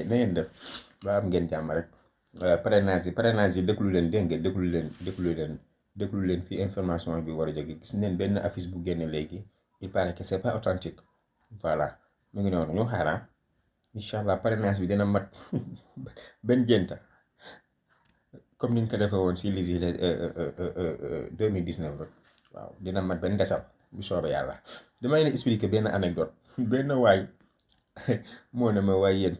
na ngeen def ba am ngeen jàmm rek. parrainage yi déglu leen dégg ngeen déglu leen fi information bi war a jóge gis neen benn affiche bu génne léegi il paraît que c'est pas authentique voilà mu ngi noonu ñu xaaraa incha allah parrainage bi dina mat benn jënta comme ni ñu ko defee woon si lisi 2019 rek waaw dina mat benn desal bu soobee yàlla. dama leen expliquer benn anecdote benn waay moo ne ma waaye yéen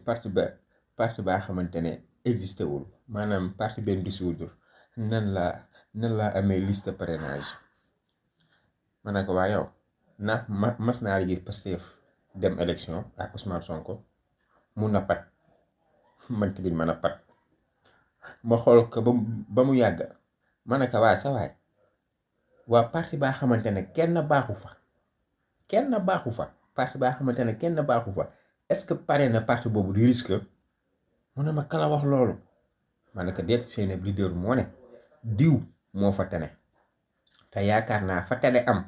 parti baa xamante ne existé wul maanaam parti benn dissoudre nan laa amee liste parrainage ma ne ko waa yow mas naa gis Pastef dem élection ak Ousmane Sonko mun na pat man tamit mën a pat ma xool ko ba mu yàgg ma ne ko waa sa waay waa parti baa xamante ne kenn baaxu fa parti baa xamante ne kenn baaxu fa est-ce que pare na parti boobu di risque mu ne ma kala wax loolu ma ne ko deet seen leader moo ne diw moo fa tene te yaakaar naa fa tene am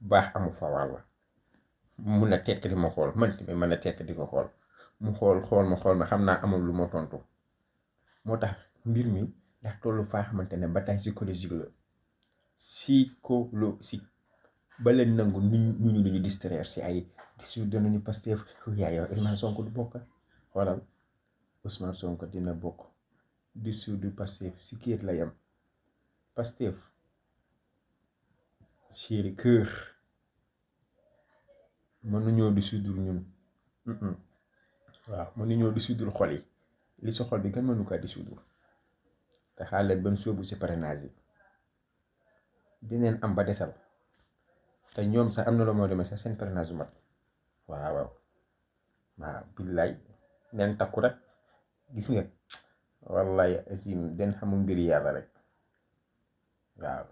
baax amu fa wàlla mun na tekk di ma xool man tamit mën na tekk di ko xool mu xool ma xam naa amul lu ma tontu moo tax mbir mi ndax tollu faa xamante ne bataille psychologique la psychologique ba leen nangu nit ñi dañu distraire si ay dissoudre nañu Pastef yaay yow Ousmane Sonko du bokk xoolal Ousmane Sonko dina bokk dissoudre Pastef si kayit la yem Pastef chéri cœur mënuñoo dissoudre ñun waaw mënuñoo dissoudre xol yi li sa xol bi kenn mënu kaa dissoudre te xaar leen ban sóobu si parrainage yi dineen am ba desal te ñoom sax am na loo moo demee sax seen parrainage bu mat waaw billaay neen takku rek gis nga wallaay asim den xamul mbiri yàlla rek waaw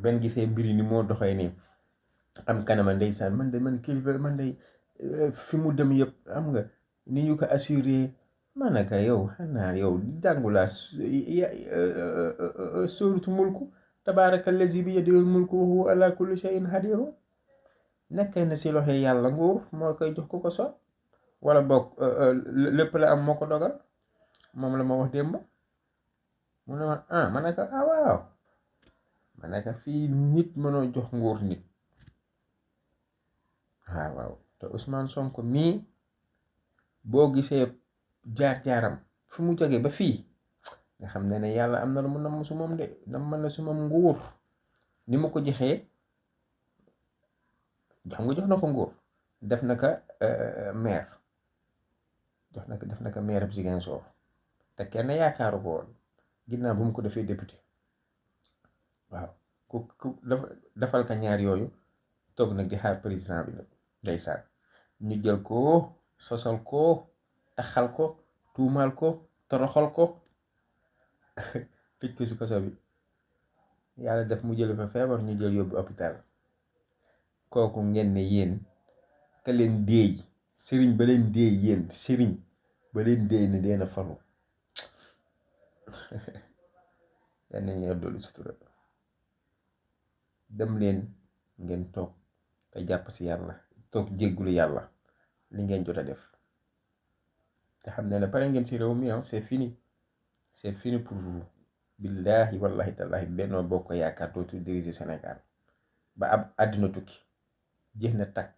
benn gisee mbiri ni moo doxee nii am kanama ndeysaan man kilifa man de fi mu dem yëpp am nga ni ñu ko assuré manaka yow xanaa yow jàngulaa sóoratu mulku tabaaraka lazi bi yadihil mulku wa huwa ala kulli shay'in qadir nekk na si loxo yàlla nguur moo koy jox ko soob wala boog lépp la am moo ko dogal moom la ma wax démb mu ne ma ma ne ko waaw ma ne ko fii nit mënoo jox nguur nit waaw te Ousmane Sonko mii boo gisee jaar-jaaram fu mu jógee ba fii nga xam ne yàlla am na lu mu namm su moom de namm na su moom nguur ni mu ko joxee xam nga jox na ko nguur def na ko maire def na ko maire bu Ziguinchor te kenn yaakaaru ko woon ginnaaw bu mu ko defee député waaw ku defal ka ñaar yooyu toog nag di xaar président bi nag ndeysaan ñu jël ko sosal ko taxal ko tuumaal ko toroxal ko tëj ko si kaso bi yàlla def mu jël fa feebar ñu jël yóbbu hôpital kooku ngeen ne yéen ka leen déey sëriñ ba leen déey yéen sëriñ ba leen déey ne dee na falu yal nañu yor doolu sutura dem leen ngeen toog te jàpp si yàlla toog jéggulu yàlla li ngeen jot a def te xam ne pare ngeen si réew mi c'est fini pour vous billahi wallahi tallahi Benno Bokk Yaakaar dootul diriger Sénégal ba ab àddina tukki jeex na takk